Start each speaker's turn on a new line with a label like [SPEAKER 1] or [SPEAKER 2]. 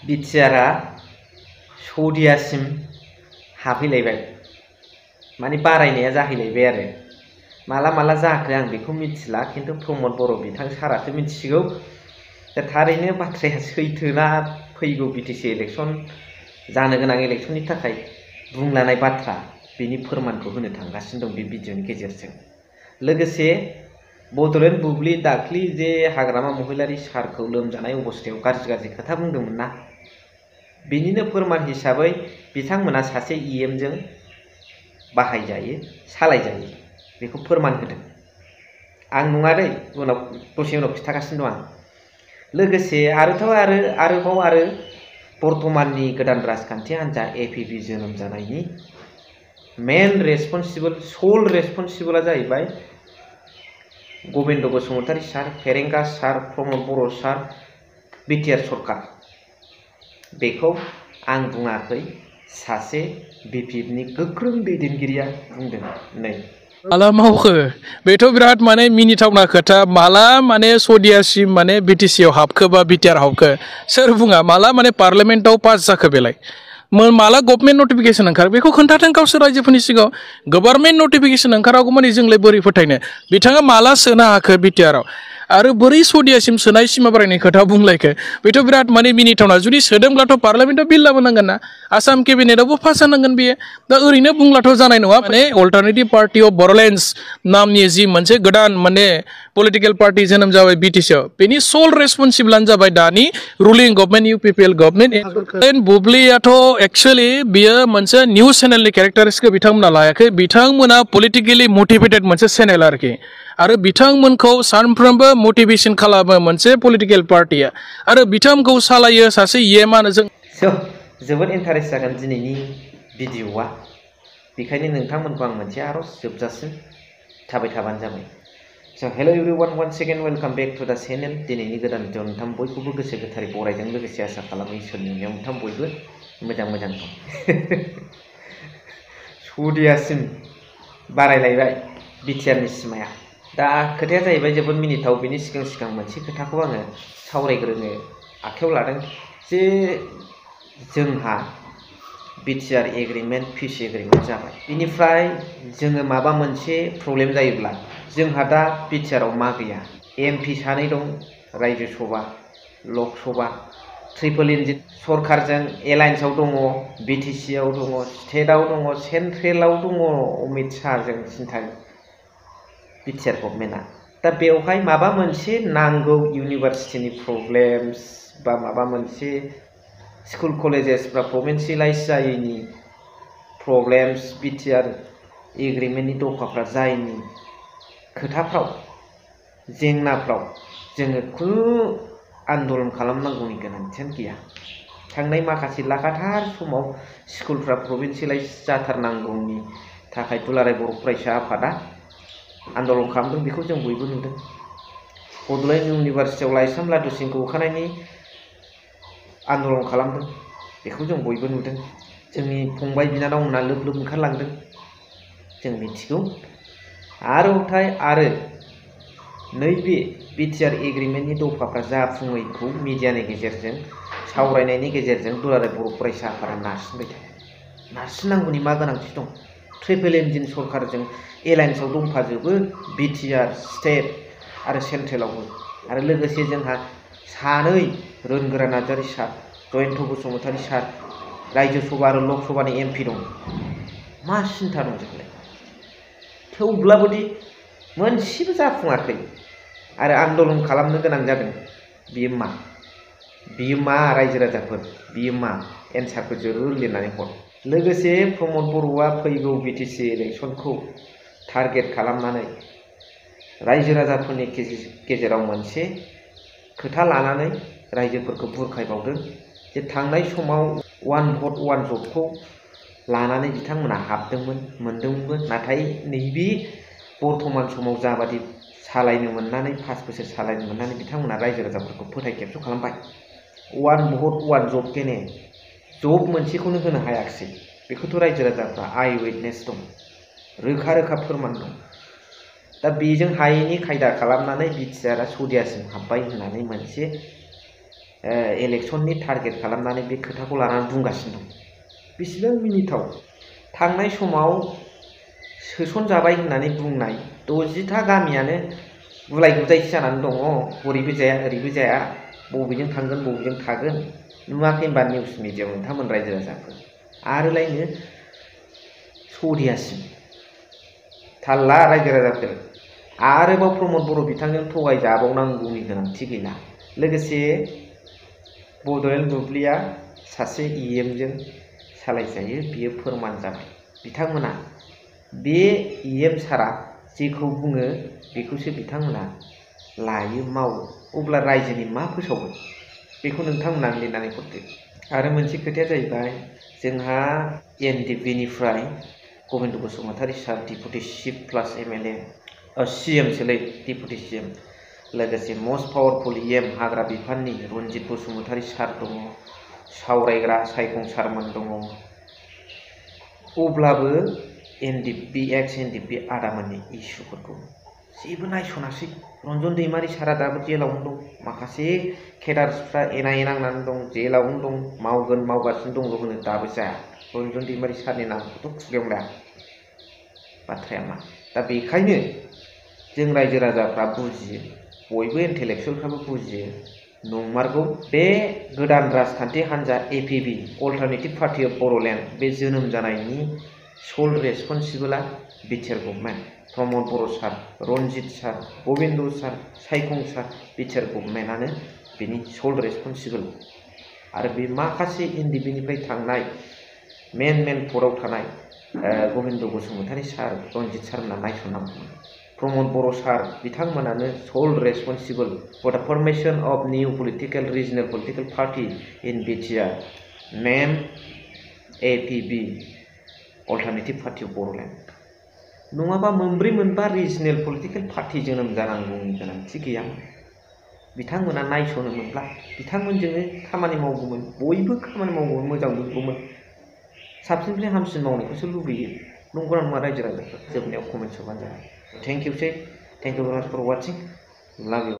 [SPEAKER 1] बिटिआरआ सौदियासिम हाफैलायबाय माने बारायनाया जाहैलायबाय आरो माला माला जाखो आं बेखौ मिथिला खिन्थु प्रमद बर' बिथां सारासो मिथिसिगौ दा थारैनो बाथ्राया सैथोना फैगौ बिटिसि इलेक्सन जानो गोनां इलेक्सननि थाखाय बुंलानाय बाथ्रा बिनि फोरमानखौ होनो थांगासिनो दं बे भिडिअनि गेजेरजों लोगोसे बड'लेण्ड बुब्लि दाख्लि जे हाग्रामा महिलारि सारखौ लोमजानाय अबस्थायाव गाज्रि खोथा बुंदोंमोन ना बिनिनो फोरमान हिसाबै बिथांमोना सासे इएमजों बाहायजायो सालायजायो बेखौ फोरमान होदों आं नङा दै उनाव दसे उनाव खिथागासिनो दं आं लोगोसे आरोबाव बर्तमाननि गोदान राजखान्थि हान्जा एपिपि जोनोम जानायनि मेन रेसपन्सिबल सल रेसपन्सिबलआ जाहैबाय गबिन्द बसुमतारी सार फेरेंगा सार प्रमद बर' सार बिटिआर सरकार बेखौ आं बुङाखै सासे बिपिएफनि गोख्रों दैदेनगिरिया बुंदों नै
[SPEAKER 2] माला मावखो बेथ' बिराद माने मिनिथावना खोथा माला माने सदियासिम माने बिटिसिआव हाबखो बा बिटिआर हाबखो सोर बुङा माला माने पार्लियामेन्टआव पास जाखो बेलाय माला गभर्नमेन्ट नटिफिकेशन ओंखार बेखौ खोन्थाथों गावसोर रायजोफोरनि सिगाङाव गभर्नमेन्ट नटिफिकेशन ओंखारागौ माने जोंलाय बोरै फोथायनो बिथाङा माला सोनो हाखो बिटिआरआव आरो बोरै सदियासिम सोनाय सिमा बारायनाय खोथा बुंलायखो बेथ' बिराद माने मिनिथावना जुदि सोदोंब्लाथ' पार्लियामेन्टआव बिल लाबोनांगोन ना आसाम केबिनेटआवबो पास जानांगोन बेयो दा ओरैनो बुंब्लाथ' जानाय नङा माने अल्टारनेटिभ पार्टि अफ बड'लेण्ड नामनि जि मोनसे गोदान माने पलिटिकेल पार्टि जोनोम जाबाय बिटिसिआव बेनि सल रेसपन्सिबलआनो जाबाय दानि ruling government UPPL government बुब्लियाथ' actually बियो मोनसे निउज चेनेलनि केरेक्टारिस्टखौ बिथांमोना लायाखै बिथांमोना पलिटिकेलि मटिभेटेड मोनसे चेनेल आरोखि आरो बिथांमोनखौ सानफ्रोमबो मटिभेशन खालामो मोनसे पलिटिकेल पार्टिया आरो बिथांमोनखौ सालायो सासे इएमआनो जों
[SPEAKER 1] जोबोद इन्टारेस्ट जागोन दिनैनि भिडिअआ बेखायनो नोंथांमोनखौ आं मोनसे आरज जोबजासिम थाबाय थाबानो जाबाय so' hello' everyone one second welcome back to the channel दिनैनि गोदान भिडिअ नोंथां बयखौबो गोसो गोथारै बरायदों लोगोसे आसा खालामो इसोरनि अननायाव नोंथां बयबो मोजां दं सदियासिम बारायलायबाय बिटिआरनि सिमाया दा खोथाया जाहैबाय जोबोद मिनिथाव बिनि सिगां मोनसे खोथाखौ आङो सावरायग्रोनो आखायाव लादों जे जोंहा बिटिआर एग्रिमेन्ट पिस एग्रिमेन्ट जाबाय बेनिफ्राय जोङो माबा मोनसे प्रब्लेम जायोब्ला जोंहा दा बिटिआरआव मा गैया एमपि सानै दं रायजो सभा लक सभा ट्रिपल इन्जिन सरकारजों एलायन्सआव दङ बिटिसिआव दङ स्टेटआव दङ सेन्ट्रेलाव दङ अमित शाहजों सिन्था बिटिआर गभर्नमेन्टआ दा बेवहाय माबा मोनसे नांगौ इउनिभार्सिटिनि प्रब्लेम्स बा माबा मोनसे स्कुल कलेजेसफ्रा प्रभिन्सियेलाइज जायैनि प्रब्लेम्स बिटिआर एग्रिमेन्टनि दफाफ्रा जायैनि खोथाफ्राव जेंनाफ्राव जोङो खुनु आन्दलन खालामनांगौनि गोनांथियानो गैया थांनाय माखासे लागाथार समाव स्कुलफ्रा प्रभिन्सियेलाइज जाथारनांगौनि थाखाय दुलाराय बर' फरायसा आफादा आन्दलन खालामदों बेखौ जों बयबो नुदों बड'लेण्ड इउनिभार्सिटियाव लाइसाम लादु सिंखौ होखानायनि आन्दलन खालामदों बेखौ जों बयबो नुदों जोंनि फंबाय बिनानावमोना लोब लोब ओंखारलांदों जों मिथिगौ आरो नैबे बिटिआर एग्रिमेन्टनि दफाफ्रा जाफुङैखौ मिडियानि गेजेरजों सावरायनायनि गेजेरजों दुलाराय बर' फरायसा आफादा नारसिनबाय थायो नारसिननांगौनि मा गोनांथि दं ट्रिपल इन्जिन सरकारजों एलायन्सआव दंफाजोबो बिटिआर स्टेट आरो सेन्ट्रेलावबो आरो लोगोसे जोंहा सानै रोनगोरा नार्जारी सार जयन्त बसुमतारी सार रायजो सभा आरो लक सभानि एमपि दं मा सिन्था दं जोंलाय थेवब्लाबो दि मोनसेबो जाफुङाखै आरो आन्दलन खालामनो गोनां जादों बियो मा रायजो राजाफोर बियो मा एन्सारखौ जरुर लिरनानै हर लोगोसे प्रमद बर'आ फैगौ बिटिसि इलेक्सनखौ टारगेट खालामनानै रायजो राजाफोरनि गेजेराव मोनसे खोथा लानानै रायजोफोरखौ बुरखायबावदों जे थांनाय समाव वान भट वान जबखौ लानानै बिथांमोना हाबदोंमोन मोनदोंमोनबो नाथाय नैबे बर्तमान समाव जाबादि सालायनो मोननानै 5 बोसोर सालायनो मोननानै बिथांमोना रायजो राजाफोरखौ फोथायखेबस' खालामबाय वान भट वान जब केने जब मोनसेखौनो होनो हायाखिसै बेखौथ' रायजो राजाफ्रा आइ उइटनेस दं रोखा रोखा फोरमान दं दा बेजों हायैनि खायदा खालामनानै बिटिआरआ सदियासिम हाबबाय होननानै मोनसे इलेक्शननि टारगेट खालामनानै बे खोथाखौ लानानै बुंगासिनो दं। बेसेबां मिनिथाव। थांनाय समाव सोसनजाबाय होननानै बुंनाय 60था गामियानो गुलाय गुजायसो जानानै दङ। ओरैबो जाया ओरैबो जाया, बबेजों थांगोन बबेजों थागोन नुवाखै होनबा निउस मिडियायाव नोंथांमोन रायजो राजाफोर। आरोलायनो सदियासिम थाल्ला रायजो राजाफोर। आरोबाव प्रमद बर' बिथांजों थगायजाबावनांगौनि गोनांथि गैला। लोगोसे बड'लेण्ड बुब्लिया सासे EMजों सालायजायो, बियो फोरमान जाबाय। बिथांमोना बे EM सारा जेखौ बुङो बेखौसो बिथांमोना लायो मावो। अब्ला रायजोनि मा फोसावगोन बेखौ नोंथांमोना लिरनानै हरदो। आरो मोनसे खोथाया जाहैबाय, जोंहा NDPनिफ्राय गबिन्द बसुमतारी सार डिपुटि चिफ प्लास MLA CM सोलै डिपुटि CM, लोगोसे मस्ट पावारफुल EM हाग्रा बिफाननि रनजित बसुमतारी सार दङ, सावरायग्रा सायखं सारमोन दङ। अब्लाबो एक्स NDP आदामोननि इसुफोरखौ जेबो नायसनासै। रन्जन दैमारि सारा दाबो जेलावनो दं, माखासे केडार्सफ्रा एनायै नांनानै दं, जेलावनो दं, मावगोन मावगासिनो दंल' होनो दाबो जाया। रन्जन दैमारि सारनि नामखौथ' खुगायाव लाया। बाथ्राया मा? दा बेखायनो जों रायजो राजाफ्रा बुजियो, बयबो इन्टेलेक्सुयेलफ्राबो बुजियो, नंमारगौ बे गोदान राजखान्थि हान्जा APB alternative party of Bodoland बे जोनोम जानायनि सल रेसपन्सिबोला BTR government. Pramod Boro' sir, Ranjit sir, Gobinda sir, Saikhong sir, BTR गभर्नमेन्टआनो बेनि सल रेसपन्सिबोल। आरो बे माखासे NDPनिफ्राय थांनाय मेन पदआव थानाय गबिन्द बसुमतारी सार, रनजित सारमोना नायसननांगौमोन। प्रमद बर' सार बिथांमोनानो sole responsible for the formation of new regional political party in BTR name APB alternative party of बर'लेण्ड। नङाबा मोनब्रै मोनबा रिजनेल पलिटिकल पार्टी जोनोम जानांगौनि गोनांथि गैयामोन। बिथांमोना नायसनो मोनब्ला बिथांमोनजोंनो खामानि मावगौमोन, बयबो खामानि मावगौमोन, मोजां मोनगौमोन। साबसिननिफ्राय हामसिन मावनायखौसो लुबैयो। नंगौना नङा रायजो राजाफोर? जोबनायाव कमेन्ट्स हरबानो जाबाय। थेंक इउ भेरि माच फर वाचिं। लाभ इउ।